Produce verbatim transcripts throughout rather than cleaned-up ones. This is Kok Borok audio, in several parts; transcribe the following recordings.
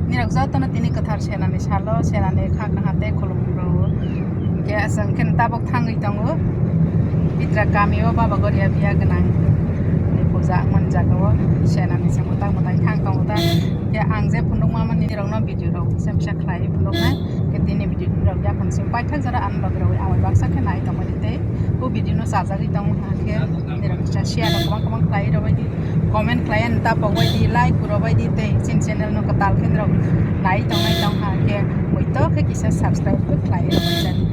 Nirok jotono tini kwthar Senani salo, Senani kha kaham tei khulumung rwo. Hwnkhe aswk hwnkhe tabok thangwi tongo. Pitra kamio Baba Goria biya gwnang ni puja wngmani jagao Senani se mwtai mwtai thang tongo ta. Hwnkhe ang je phunukma mani nirokno video rok kisa kisa khlaiwi phunuknai. Hwnkhe tini video nirok yaphang simi paithak jora ani logi rogwi ang bai baksa khe nai tongmani tei o video no chajagwi tongo hwnkhe nirok kisa share rok kwbang kwbang khlaiwi rwbaidi. Comment khlai ani ta pokbai di, like bo rwbai di tei chini channel no kwtal khe norok nai tongnai tong kha khe muitok khe kisa subscribe bo khlai rwbai di.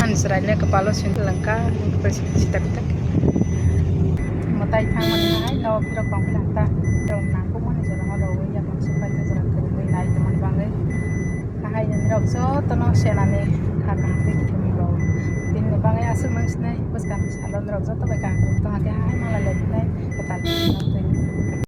Ani chwraino kwpalo sindi langkha, sita kwtak. Mwtai thangmani hai, lawa phirok tongkha ta. Rok nangkukmani jora ma rogwi yapon supai ta jora kwrwngwi nai tongmani bagwi. Ahai nini rok jotono Senani kha kaham tei kiphilmung rok. Tinini bagwi aswk nang sinai bwskangni salo norok joto bai kaham tong khe hai malai lai phinai kwtal twi.